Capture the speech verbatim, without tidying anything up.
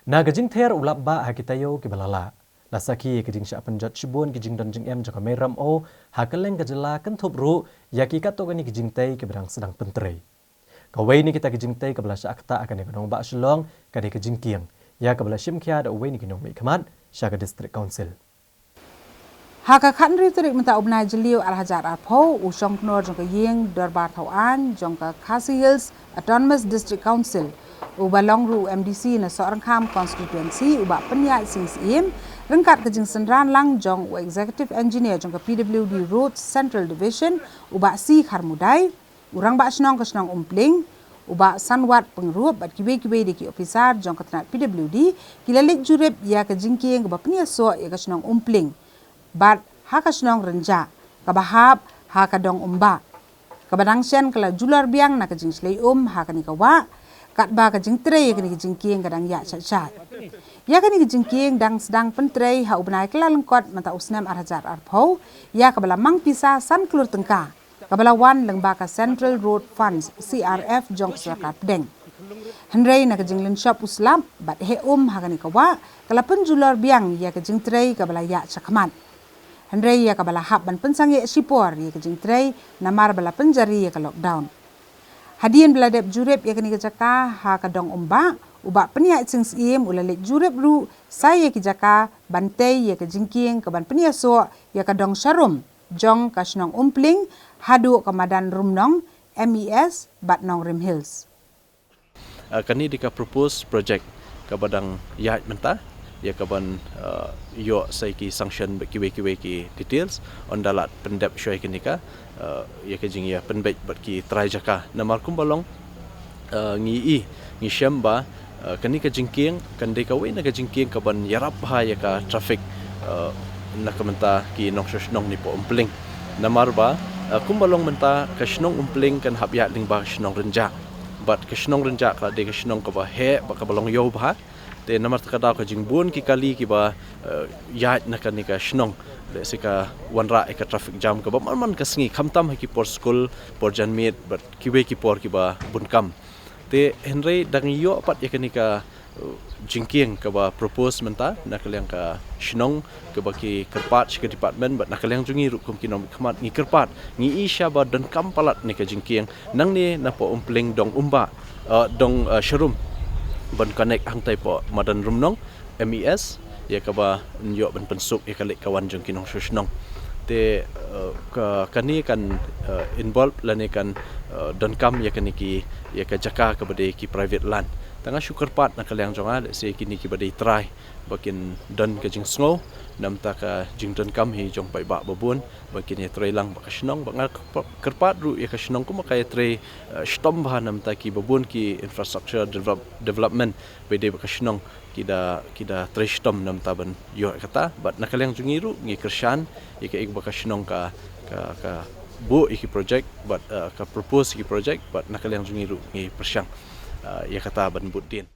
Na ka jingther u lap bah ha ki taïew kiba la lah. La sakhi ïa ka jingshah pynjot shibun ki jingdon jingem jong ka Mei Ramew ha kylleng ka jylla, kynthup ruh ïa ki katto katne ki jingtei kiba dang sdang pyntrei. Kawei na kita ki jingtei kaba la shah ktah ha kane ka nongbah Shillong ka dei ka jingkieng, ïa kaba la shim khia da uwei na ki nongmihkhmat sha ka District Council. Ha ka khathynriew tarik mynta u bnai Jylliew arhajar arphew, u Shongknor jong ka Ïing Dorbar Thawaiñ jong ka Khasi Hills Autonomous District Council, uba long ruh u M D C na Sohryngkham Constituency, u Bah Pynïaid Sing Syiem, ryngkat ka jingsynran lang jong u Executive Engineer jong ka P W D Roads Central Division, u Bah C Kharmudai, u Rangbah Shnong ka shnong Umpling, u Bah Sanwat Pyngrope bad kiwei kiwei de ki ophisar jong ka tnat P W D, ki la leit jurip ïa ka jingkieng kaba pynïasoh ïa ka shnong Umpling bad ha ka shnong Rynjah, kaba hap ha ka dong Umbah, kaba dang shen ka la julor biang na ka jingshlei um ha kane ka wah, katba ka jingtrei ïa kane ka jingkieng ka dang ïaid shaid shaid. Ïa kane ka jingkieng dang sdang pyntrei ha u bnai Kyllalyngkot mynta u snem arhajar arphew, ïa kaba la mang pisa san klur tyngka, kaba la wan lyngba ka Central Road Funds, C R F, jong ka sorkar pdeng. Hynrei na ka jinglynshop u slap bad heh um ha kane ka wah, ka la pynjulor biang ïa ka jingtrei kaba la ïaid shakhmat. Hynrei ïa kaba la hap ban pynsangeh shipor ïa ka jingtrei namar ba la pynjari ïa ka lockdown. Hadien ba la dep jurip ïa kane ka jaka ha ka dong Umbah, u Bah Pynïaid Sing Syiem u la leit jurip ruh sa ïa ki jaka ban tei ïa ka jingkieng kaban pynïasoh ïa ka dong Sharum jong ka shnong Umpling haduh ka madan Rumnong, M E S bad Nongrim Hills. Uh, kane dei ka proposed project kaba dang ïaid mynta, ïa kaban, uh, ïoh sa ïa ki sanction bad kiwei kiwei ki details, ynda la pyndep shuwa ïa kane ka, uh, ïa ka jingïapynbeit bad ki trai jaka. Namar kumba long, uh, ngi i, ngi shem ba, uh, kane ka jingkieng kan dei kawei na ka jingkieng kaban ïarap bha ïa ka traffic, uh, na ka bynta ki nongshong shnong napoh Umpling. Namar ba, uh, kumba long mynta ka shnong Umpling kan hap ïaid lyngba ka shnong Rynjah. Bad ka shnong Rynjah ka la dei ka shnong kaba heh bad kaba long ïew bha. Te namar kata ka daw ka jingbun ki kali kiba, eh, ïaid na kane ka shnong. Lehse ka wanrah ïa ka traffic jam kaba man man ka sngi, khamtam ha ki por skul, por janmiet bad kiwei ki por kiba bun kam. Te hynrei da ngi ïoh pat ïa kane ka, eh, jingkieng kaba propose mynta na ka liang ka shnong, kaba ki kyrpad sha ka department bad na ka liang jong ngi ruh kum ki nongmihkhmat ngi kyrpad, ngi i sha ba donkam palat ne ka jingkieng nangne napoh Umpling dong Umbah, eh, dong, eh, Sharum ban connect hangtai poh madan Rumnong, M E S, ïa kaba ïoh ban pynsuk ïa ka leit ka wan jong ki nongshong shnong. Te, eh, ka, kane kan, eh, involve lane kan, eh, donkam ïa kane ki, ïa ka jaka kaba dei ki private land. Tang nga shu kyrpad na ka liang jong nga, lehse kine kiba dei trai ba kin don ka jingsngew na bynta ka jingdonkam hi jong paidbah babun, ba kin ïatrei lang bad ka shnong, bad nga kyrpad ruh ïa ka shnong kumba ka ïatrei, eh, shitom bha na bynta ki babun ki infrastructure develop-, development ba dei bad ka shnong, ki da, ki da trei shitom na bynta ban ïoh ïa kata. Bad na ka liang jong ngi ruh ngi kyrshan ïa kaei ba ka shnong ka, ka, ka buh ïa ki project bad, eh, ka propose ïa ki project, bad na ka liang jong ngi ruh ngi pyrshang, eh, ïa kata ban bud dien.